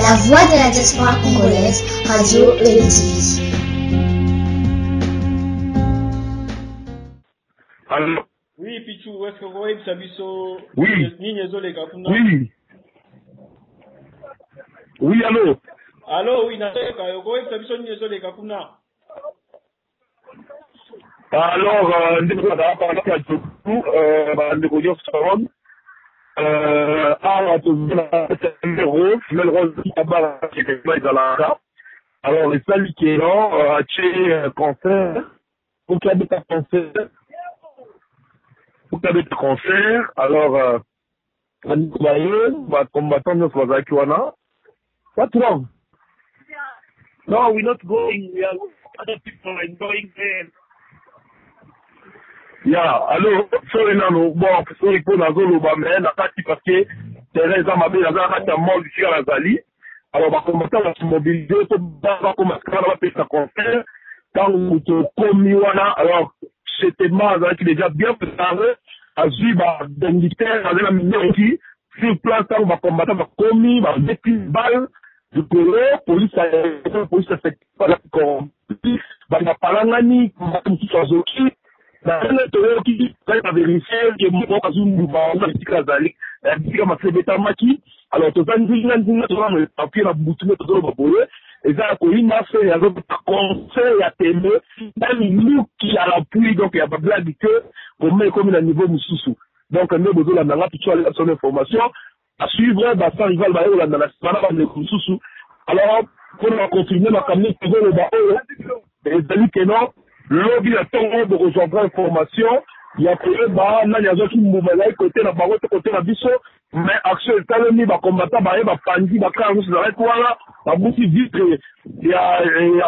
La voix de la diaspora congolaise, Radio EDTV. Allô? Oui, Pichou, est-ce que okoyebisa biso Oui. nini ezoleka kuna? Oui. Oui, allô? Allo, oui, nazoyoka yo. Okoyebisa biso nini ezoleka kuna? Alors, ndeko nazala par ya Djoku, bandeko nyonso, awa toza na Rose, Mel Rose abala ezalaka. Alors esali ke non, atie concert, pour abeta concert, pour abeta concert. Alors bandeko baye, bacombattant nyonso bazalaki wana. What wrong? No, we're not going. We are other people are enjoying there. Ya, allo, sorry nano, bon, sorry mpo nazoloba mais na kati, parce que terrain eza mabe, naza na kati ya mall esika nazali. Alors bacombattant bamobiliser mpo bakoma sika wana bapesa concert. Ntango moto okomi wana, alors Chetema azalaki déjà bien préparé, azwi bademilitaire, azali na mindoki sur place. Ntango bacombattant bakomi, babeti balle likolo, police corrompu, bato bapalangani, mosusu azoki. Na ndenge toyoki, kali bavérifier ke moko azwi mbuma na bisika azali, bisika masasi ebetamaki. Alors toza nzinga nzinga, toza na papier na butu nde tozoloba boye, eza ya koyinda. Ferre azobeta concert ya tembe na minduki à l'appui, donc ya bablague te. Koma ekomi na niveau mosusu. Donc nde bozolanda nga, Picho alela son information à suivre, baSans Rival baye kolanda na nsima na bandeko mosusu. Alors mpona baconfirmer makambo nini tozoloba oyo, ezali ke non, lobi na ntongo bokozwa vraie information ya koyeba nani azwaki mbuma, ezali kote na bango te kote na biso. Mais action esalemi, bacombattant baye, bapanzi bakara nyonso ezalaki wana, babuki vitre ya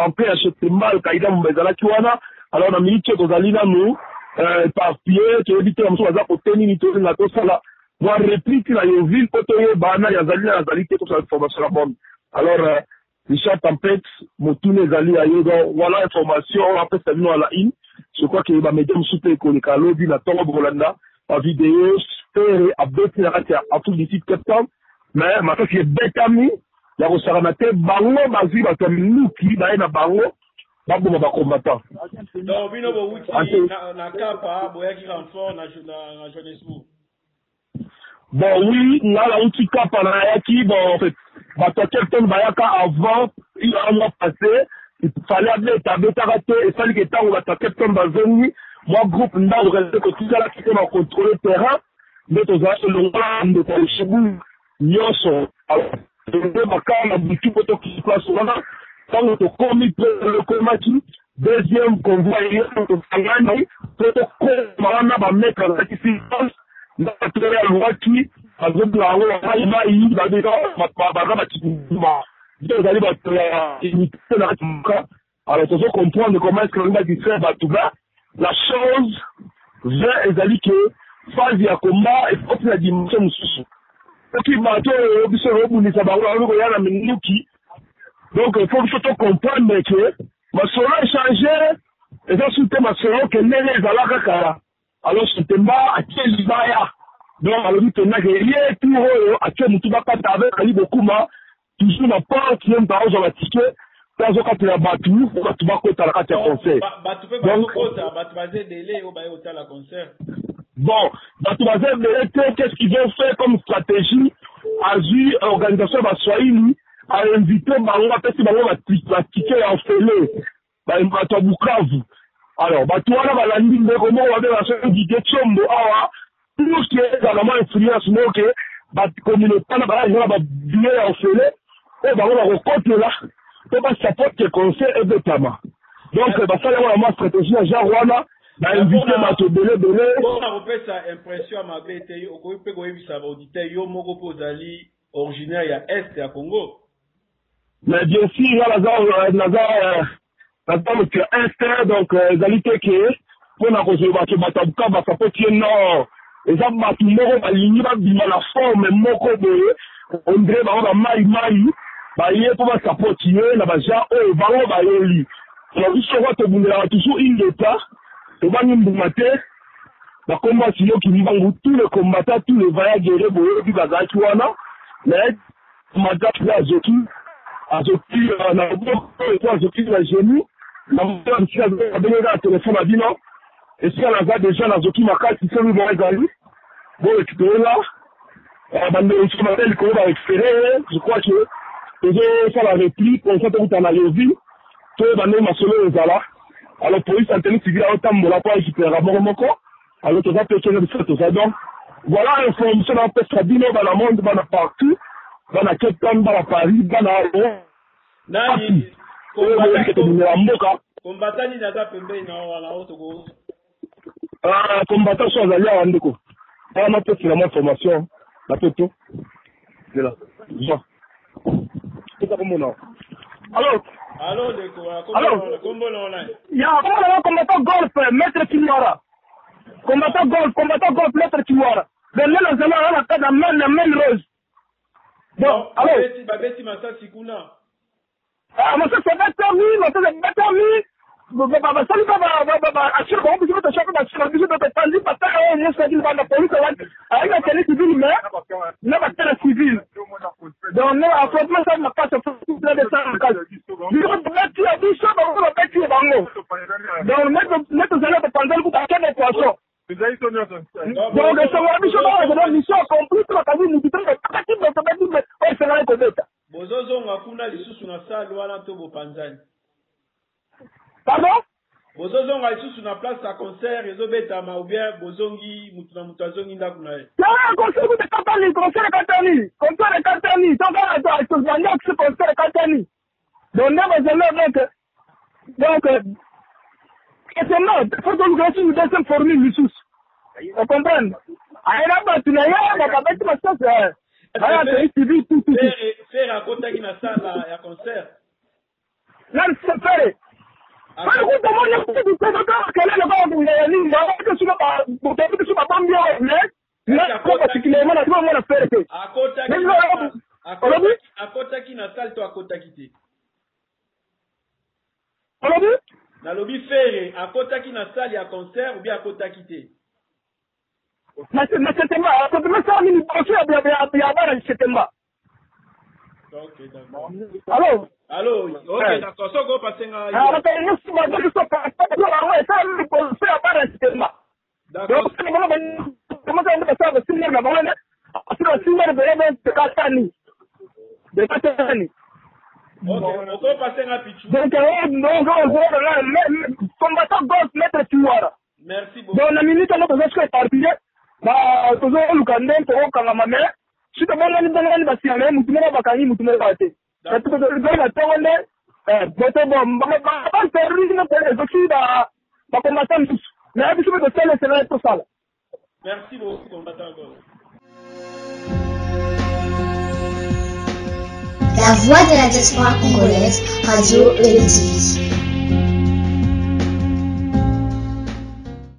entrée ya Chetemba, kaida momba ezalaki wana. Alors na miniti oyo tozali nanu éparpillé, toyebi te bamosusu baza kote nini. Tolinga tosala mwa réplique na Yoville mpo toyeba nani azali, nani azali te, tosala information na bonne. Alors Richard Tempête, motuna ezali ya yo. Donc voilà information oyo apesa bino à la une. Je crois que bamédia mosusu mpe ekoleka lobi na ntongo, bokolanda bavideo. Ferre abeti na kati ya Afrique du Sud, Cape Town, mais masasi ebetami ya kosakana te. Bango bazwi bato ya minduki, baye na bango baboma bacombattant. Donc bino bowuti na Kapa, boyaki renfort na Johannesburg? Bon, oui, nga nauti Kapa, nayaki. Bon, en fait, bato ya Cape Town bayaka avant un mois passé. Il fallait abeta, abetaka te. Esaliki ntango bato ya Cape Town bazongi, mwa groupe ndako kende kotikalaki mpo na contrôler terrain. Nde tozalaki elongola ndeko ya Lushibu nyonso nde bakala na butu mpo tokii place wana. Ntango tokomi mpe ekomaki deuxième convoi, tosangani mpo tokoma wana. Bamaître azalaki sur place, bato oyo alongaki azobela yango mai mai, baza batikuma nde ezali bato ya unité na kati mboka. Alors tozo comprendre comment est-ce que balingi badistraire bato. Ba la chose vraie ezali ke phase ya combat ekoti na dimension mosusu. Soki bato oyo biso ezobundisa bango bakomi koya na minduki, donc il faut biso tocomprendre ke masolo échange, eza su te masolo ke ndenge ezalaka kala. Alors Sotemba atie libaya, donc alobi mpenza ke ye tour oyo atie motu bakata avec Ali Bokuma toujours na porte, ye moto akozwa batike mpe azokatela bato po bato bakota na kati ya concert. Bato mpe bazokota, bato baza ebele oyo baye kotala concert. Bon, bato baza ebele te. Qu'est-ce qu'ils ont fait comme stratégie? Azwi organisation ya baswahili, ainvite bango, apesi bango batike ya ofele, bato ya Bukavu. Alors bato wana balandi ndeko moko babengaka soki Didie Tsombo awa, pour ke ezala mwa influence moko ke bacommunauté wana baya eza na babillet ya ofele oyo bango bakokotela mpo basupporte concert ebetama. Donc basali yango na mwa stratégie ya genre wana, bainvite bato ebele ebele. Mpona kopesa impression ya mabe te, okoki mpe koyebisa baauditeur, yo moko mpo ozali originaire ya Est ya Congo? Mais bien sûr, nga naza moto ya Est. Donc ezali te ke mpona kozoloba ke bato ya Bukavu basapoti ye. Non, eza bato moko balingi babima na forme moko boye, ondre bango bamai mai baye mpo basapoti ye na bagenre oyo bango bayeli na biso. Kwa tobundelaka toujours ingeta, tobangi mbuma te. Bakombo ya Simo Kimbangu, tous les combattants, tous les vaillants guerriers, boyebi bazalaki wana, mais Madame ye azoki azoki na loboko oyo azoki na genou na motema bisika abenge kaka telefone na bino esika naza deja nazoki makasi soki mwa ezali bo récupere nga bandeko mosusu baza likolo ba récupere ye. Je crois que tozosala repli comme ça tokuta na Yovi, toyeba ndenge masolo oyo ezala. Alors police en tenue civile aotambola mpo arécupéraka moko moko. Alors toza mpe kenge biso toza. Donc voilà information napesa bino, bana monde, bana partout, bana Cape Town, bana Paris, bana nani oyo boyebike tobimela mboka. Combattant nini aza pembeni na wana oyo toko Combattant so azali awa, ndeko wana napesela mwa information na poto zela Jean eza komona. Alors. Allo ndeko. Allo. Kombo na wana? Ya komona na combattant golf maître Kiwara, combattant golf, combattant golf maître Kiwara. Donc nde nazali awa na kati na Main Rose. Donc allo. Babeti masasi kuna? Ah, masasi ebetami, masasi ebetami, basali mpe baasure bango. Biso mpe tosha mpe basure biso mpe topanzi bataka oyo nyonso yaki libanda. Polise ayaki na tenue civile mais na batele civile. Donc no affrontement esali makasi, affrontement esali makasi. Biso tobeti ya biso, bango babeti ya bango. Donc nde tozali topanzali kuta akende poisson. Donc esongola biso baa mission accomplie mpe bakangi mutu te, bakati beto beti oyo esengaki kobeta. Bozozonga kuna lisusu na salle wana to bopanzani? Pardon? Bozozonga lisusu na place ya concert ezobetama ou bien bozongi, mutu na mutu azongi ndako na ye? Concert kuta ekatani, concert ekatani, concert ekatani. Tokaka tobandi akisi, concert ekatani. Donc nde bazali donc question faut toluka lisusu deuxième formule lisusu, ocomprendre? Ayena bato na ye bakabeti masasi aya pays civil tout tout. Ferre akotaki na sala ya concert? Nani? Ferre? Ferre kuta moni kelele kaka nini, biso babambi oyo mais particulièrement na mona Ferre te. Olobi akotaki na salle to akotaki te? Olobi? Nalobi Ferre akotaki na salle ya concert ou bien akotaki te? Na Setemba, akotaki sala nini liboso ya bana Setemba. Ok, d'accord. Allo. Allo, ok, d'accord. Soko opasenga. Nyonso bango esala liboso ya bana Setemba. D'accord. Basala basimere na bango asila basimere bekatani bekatani. Ok, okopasenga pichu. Donc combattant golf maître Tiwara. Merci beaucoup. Donc na minute yango toza siko éparpillé, tozoluka nde tokokangama mais si tobongani bongani basima me mutu moko bakangi mutu moko te na ntongo nde boto bon baterrorisme ezoki bacombattant mosusu mais biso mpe tosala esengeli tosala. Merci beaucoup, combattant golf. La voix de la diaspora congolaise, Radio ELTV.